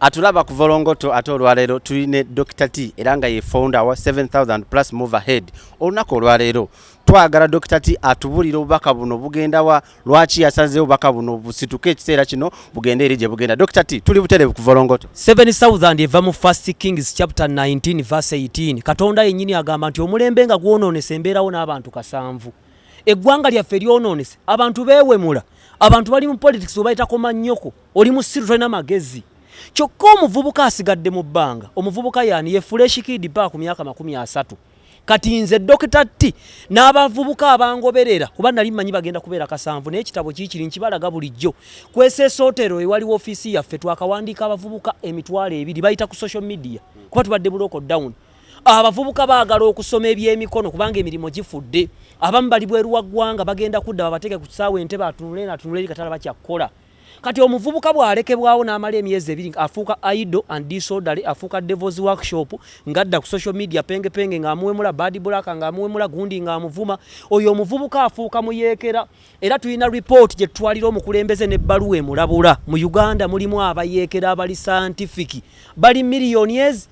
Atulaba ku Volongoto. Ate olwaleero tulina Dr T, era nga ye founder wa 7000 Plus Move Ahead. Olunaku olwaleero twagala Dr T atubulire obubaka buno bugenda wa, lwaki yasazeewo obubaka buno busituke ekiseera kino bugende eri gye bugenda. Dr T, tuli butereevu ku Volongoto. 7000 eva mu First Kings chapter 19 verse 18. Katonda yennyini agamba nti omulembe nga gwonoonese, embeerawo n'abantu 7. Eggwanga lyaffe lyonoonese, abantu beewemula, abantu bali mu politics webayitako mannyoko, oli musiru, tolina magezi. Kyokka omuvubuka asigadde mu bbanga. Omuvubuka yaani? Ye fresh kid pa ku myaka 30. Kati nze Dr T n'abavubuka abangoberera, kuba nali mmanyi bagenda kubeera 7, naye ekitabo kiikiri nkibalaga bulijjo. Kweseesootero ewaliwo ofiisi yaffe, twakawandiika abavubuka 20,000 bayita ku social media, kuba tubadde bu lockdown. Abavubuka baagala okusoma ebyemikono kubanga emirimu gifudde. Abamu bali bweru wa ggwanga, bagenda kudda babateeke ku kisaawe entebe, atunule natunule eri katalaba kyakkola. Kati omuvubuka bw'alekebwawo n'amala emyezi 2, afuuka idle and disorderly, afuuka devil's workshop, ng'adda ku social media pengepenge, ng'amuwemula Bad Black, ng'amuwemula gundi, ng'amuvuma. Oyo omuvubuka afuuka muyeekera. Era tulina ripooti gye tutwalira omukulembeze n'ebbaluwa emulabula. Mu Uganda mulimu abayeekera abali scientific, bali millionaires.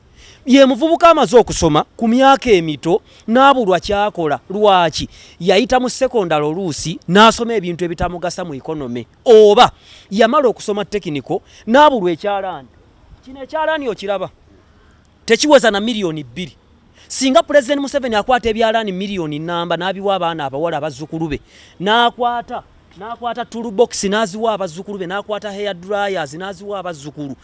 Ye muvubuka amaze okusoma ku myaka emito n'abulwa kyakola. Lwaki? Yayita mu sekondale oluusi n'asoma ebintu ebitamugasa mu economy, oba yamala okusoma technical n'abulwa ekyalaani. Kino ekyalaani okiraba tekiweza na miliyoni 2. Singa Pulezidenti Museveni akwata ebyalaani miliyoni 1 n'abiwa abaana abawala abazzukulu be, n'akwata toolbox n'aziwa abazzukulu be, n'akwata hair dryers n'aziwa abazzukulu,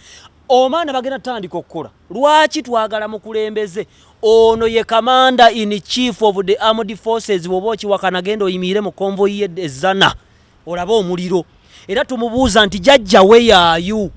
omwana bagenda tutandika okukola. Lwaki twagala mukulembeze ono? Ye commander in chief of the armed forces. Bw'oba okiwakana, genda oyimirire mu convoy ye ezzana olabe omuliro. Era tumubuuza nti, "Jjajja, weyaayu?"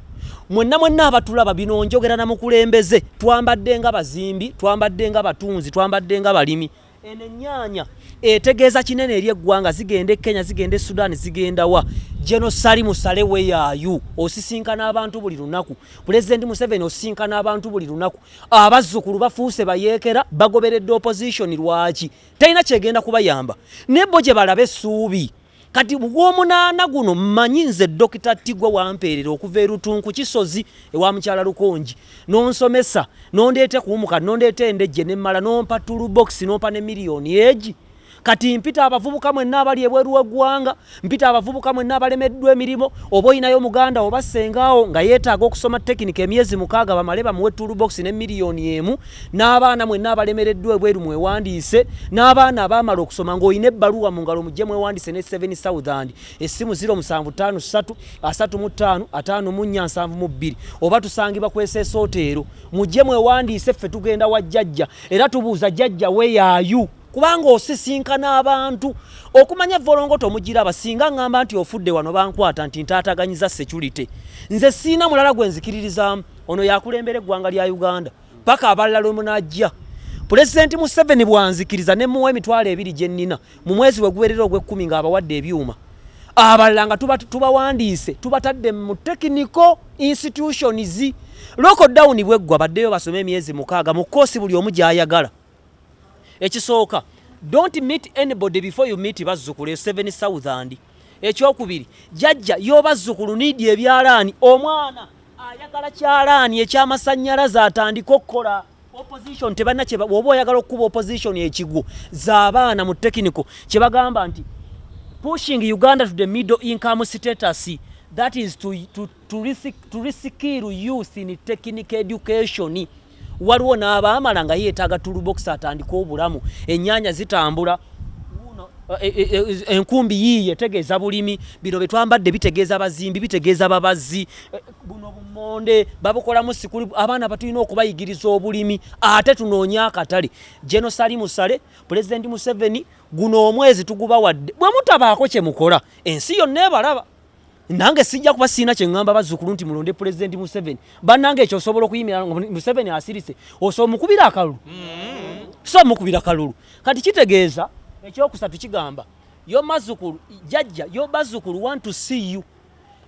Mwenna mwenna abatulaba, bino njogera na mukulembeze. Twambadde nga bazimbi, twambadde nga batunzi, twambadde nga balimi. Eno ennyaanya etegeeza kinene eri eggwanga. Zigenda e Kenya, zigenda e Sudan, zigenda wa? General Salim Saleh, weyaayu? Osisinkana abantu buli lunaku. Pulezidenti Museveni, osisinkana abantu buli lunaku. Abazzukulu bafuuse bayeekera, bagoberedde opposition. Lwaki? Talina kyegenda kubayamba, naye bo gye balaba essuubi. Kati gwomunaana guno, mmanyi nze Dokita Tigwa wampeerera okuva erutunku Kisozi ewa mukyala Lukongi, nonsomesa, nondeeta kuwumuka, nondeeta Endejje, nemmala nompa toolbox, nompa ne miliyoni egi. Kati mpita abavubuka mwenna abali ebweru w'eggwanga, mpita abavubuka mwenna abalemeddwa emirimu, oba oyinayo muganda oba sengaawo nga yeetaaga okusoma tekinika emyezi 6, bamale bamuwe toolbox ne miliyoni 1. N'abaana mwenna abalemereddwa ebweru, mwewandiise. N'abaana abaamala okusoma ng'olina ebbaluwa mu ngalo, mujje mwewandiise ne 7000. Essimu 0753 35 54 72, oba tusangibwa kweseesooteero. Mujje mwewandiise. Ffe tugenda wa jjajja, era tubuuza jjajja, weyaayu? Kubanga osisinkana abantu okumanya Volongoto omugiraba. Singa ŋŋamba nti ofudde wano, bankwata nti ntaataganyiza security. Nze siina mulala gwe nzikiririzaamu. Ono yakulembera eggwanga lya Uganda paka abalala lwe munajja. Pulezidenti Museveni bwanzikiriza ne muwa 20,000 gye nnina mu mwezi we guwerera ogw'ekkumi, ng'abawadde ebyuma, abalala nga tubawandiise, tubatadde mu technical institutions. Lockdown bweggwa, baddeyo basome emyezi 6 mu koosi buli omu gy'ayagala. Ekisooka, don't meet anybody before you meet bazzukulu 7000. Ekyokubiri, jjajja y'obazzukulu need ebyalaani. Omwana ayagala kyalaani ekyamasannyalaze atandike okukola. Opposition tebalina kye. Bw'oba oyagala okukuba opposition ekigwo, z'abaana mu technical. Kyebagamba nti pushing Uganda to the middle income status, that is to reskill youth in technical education. Waliwo n'abaamala nga yeetaaga toolbox atandike obulamu. Ennyaanya zitambula. Enkumbi yiiye etegeeza bulimi. Bino bye twambadde bitegeeza bazimbi, bitegeeza babazzi. Buno bumonde babukolamu sikuli. Abaana batulina okubayigiriza obulimi, ate tunoonye akatale. General Salim Saleh, Pulezidenti Museveni, guno omwezi tugubawadde. Bwe mutabaako kye mukola, ensi yonna ebalaba. Nange sijja kuba siina kye ŋŋamba bazzukulu nti mulonde Pulezidenti Museveni. Bannange, ekyo osobola okuyimira nga Museveni asirise, osobola mukubira akalulu? So mukubira kalulu. Kati kitegeeza ekyokusatu kigamba yo mazzukulu, jjajja yo bazzukulu want to see you.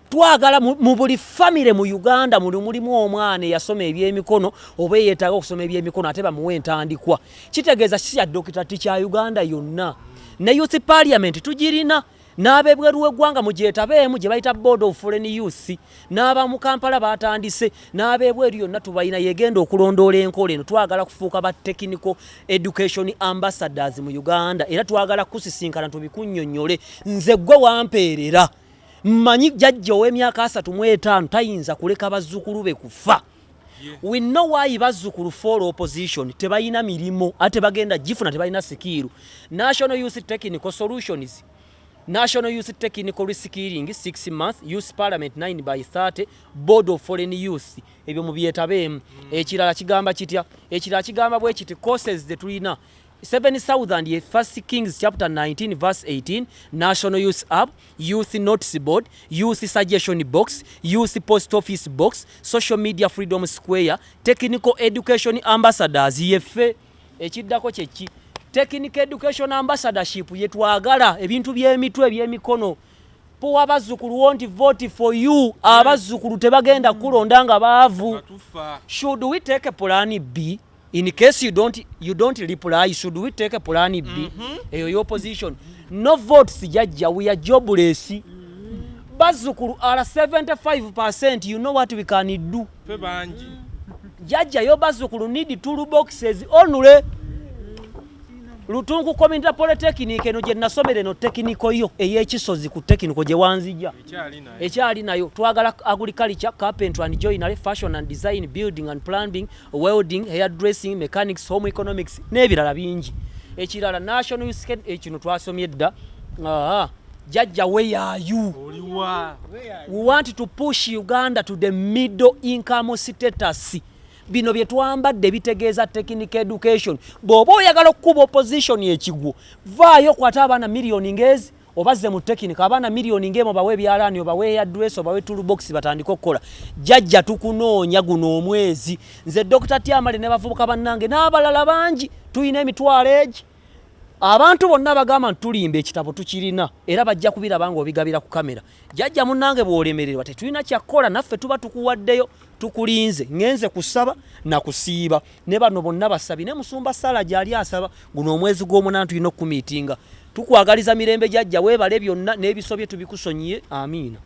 Twagala mu buli famire mu Uganda muli mulimu omwana eyasoma ebyemikono oba eyeetaaga okusoma ebyemikono, ate bamuwe entandikwa. Kitegeeza si kya Dokita T, kya Uganda yonna. Ne youth parliament tugirina. N'abebweru w'eggwanga mugyetabeemu, gye bayita Board of Foreign Youth. N'abamu Kampala batandise, n'abebweru yonna tubalina. Yegenda okulondoola enkola eno. Twagala kufuuka ba technical education ambassadors mu Uganda, era twagala kusisinkana tubikunnyonnyole. Nze gwe wampeerera, mmanyi jjajja ow'emyaka 35 tayinza kuleka bazzukulu be kufa. We know why bazzukulu follow opposition: tebalina mirimu, ate tebagenda gifuna, tebalina skill. National Youth Technical Solutions, National Youth Technical Reskilling 6 months, Youth Parliament 9 by 30, Board of Foreign Youth, ebyo mubyetabeemu. Ekirala kigamba kitya? Ekirala kigamba bwe kiti: courses ze tulina 7000 ye First Kings chapter 19 verse 18, National Youth App, Youth Notice Board, Youth Suggestion Box, Youth Post Office Box, Social Media Freedom Square, Technical Education Ambassadors yeffe. Ekiddako kyeki? Technical Education Ambassadorship yetwagala, ebintu by'emitwe, ebyemikono. Poor bazzukulu won't vote for you. Abazzukulu tebagenda kulonda nga baavu. Batufa. Should we take a plan B in case you don't reply? Should we take a plan B? Eyo y'opposition. No votes, jajja, we are jobless. Bazzukulu are 75%. You know what we can do? Ffe bangi. Jajja, yo bazzukulu need tool boxes only. Lutunku Community Polytechnic eno gye nasomera, eno technical yo ey'ekisozi ku technical gye wanzija. Ekyali naye. Ekyali nayo. Twagala agriculture, carpentry and joinery, fashion and design, building and plumbing, welding, hair dressing, mechanics, home economics n'ebirala bingi. Ekirala, National Youth ekino twasomye dda. Aha, jajja, where are you? Oliwa? We want to push Uganda to the middle income status. Bino bye twambadde bitegeeza technical education. Bw'oba oyagala okukuba opposition ekigwo, vaayo kwata abaana miliyoni ngezi obazze mu technical, abaana miliyoni ng'emu, obawe ebyalaani, obawe address, obawe toolbox, batandike okukola. Jajja, tukunoonya guno omwezi. Nze Dr Tamale ne bavubuka bannange n'abalala bangi tulina emitwalo egi. Abantu bonna bagamba nti tulimba, ekitabo tukirina, era bajja kubiraba nga obigabira ku kamera. Jajja munnange, bw'olemererwa tetulina kyakkola, naffe tuba tukuwaddeyo, tukulinze. Ŋŋenze kusaba nakusiiba ne bano bonna basabi ne musumba Sala gyali asaba. Guno omwezi gw'omunaana tulina okumiitinga. Tukwagaliza mirembe, jajja, weebale byonna, n'ebisobye tubikusonyiye. Amiina.